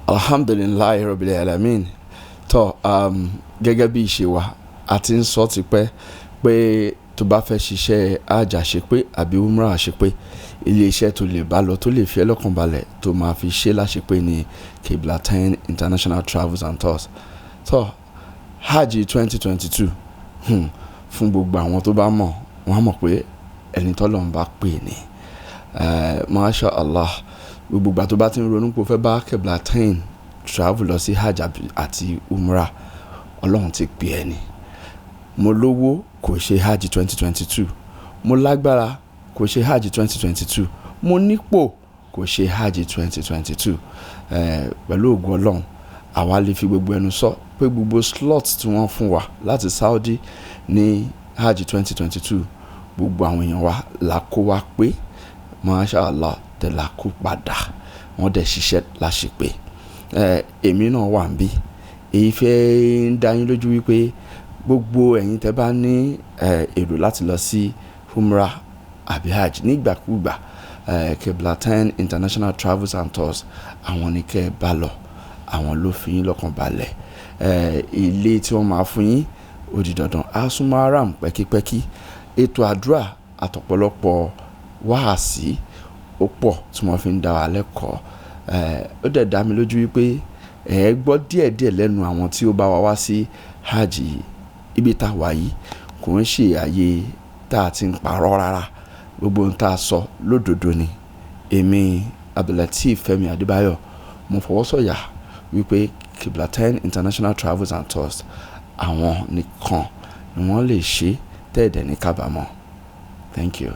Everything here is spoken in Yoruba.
Alhamdulillahi rabbil alamin. Tó gẹ́gẹ́ bí ìṣe wa, a ti ń sọ tipẹ́ pé tó bá fẹ́ ṣiṣẹ́ hajj àṣepé àbí umrah àṣepé, ilé iṣẹ́ tó lè bá lọ, tó lè fi ẹ́ lọ́kàn balẹ̀, tó máa fi ṣe láṣepé ní Qiblatain International Travels and Tours. Tó hajj 2022, fún gbogbo àwọn tó bá mọ̀, wọ́n á mọ̀ pé ẹni tọ́lọ́run bá pè ní. Masha Allah, gbogbo ìgbà tó bá ti ń ronú pé o fẹ́ bá Qiblatain travel lọ sí hajj àti umrah, Ọlọ́run ti pè ẹ́ ni. Mo lówó kò ṣe hajj 2022, mo lágbára kò ṣe hajj 2022, mo nípò kò ṣe hajj 2022. Pẹ̀lú ògo Ọlọ́run, àwa lè fi gbogbo ẹnu sọ pé gbogbo slot tí wọ́n fún wa láti Saudi ní hajj 2022, gbogbo àwọn èèyàn wa là kó wa pé masha Allah tẹ̀ là kó padà, wọ́n dẹ̀ ṣiṣẹ́ láṣepé. Èmi náà wà níbí, èyí fẹ́ ń dá yín lójú wípé gbogbo ẹ̀yin tẹ́ bá ní èrò láti lọ sí umrah àbí hajj nígbàkúgbà, Qiblatain International Travels and Tours, àwọn ni kẹ́ ẹ bá lọ, àwọn ló fi yín lọ́kàn balẹ̀. Ilé tí wọ́n máa fún yín ó di dandan, á súnmọ́ haram pẹ́kípẹ́kí. Ètò àdúrà àtọ̀pọ̀lọpọ̀ wáàsí ó pọ̀ tí wọ́n fi ń dá wa lẹ́kọ̀ọ́. Ó dẹ̀ dá mi lójú wípé ẹ gbọ́ díẹ̀díẹ̀ lẹ́nu àwọn tí ó bá wa wá sí hajj yìí. Ibi tá a wà yìí kò ń ṣe ààyè tá a ti ń parọ́ rárá. Gbogbo ohun tá a sọ lódodo ni. Èmi Abdulateef Fẹ́mi Adébáyọ̀, mo fọwọ́ sọ̀yà wípé Qiblatain International Travels and Tours, àwọn nìkan ni wọ́n lè ṣe tẹ́ẹ̀dẹ̀ ní kábàámọ̀. Thank you.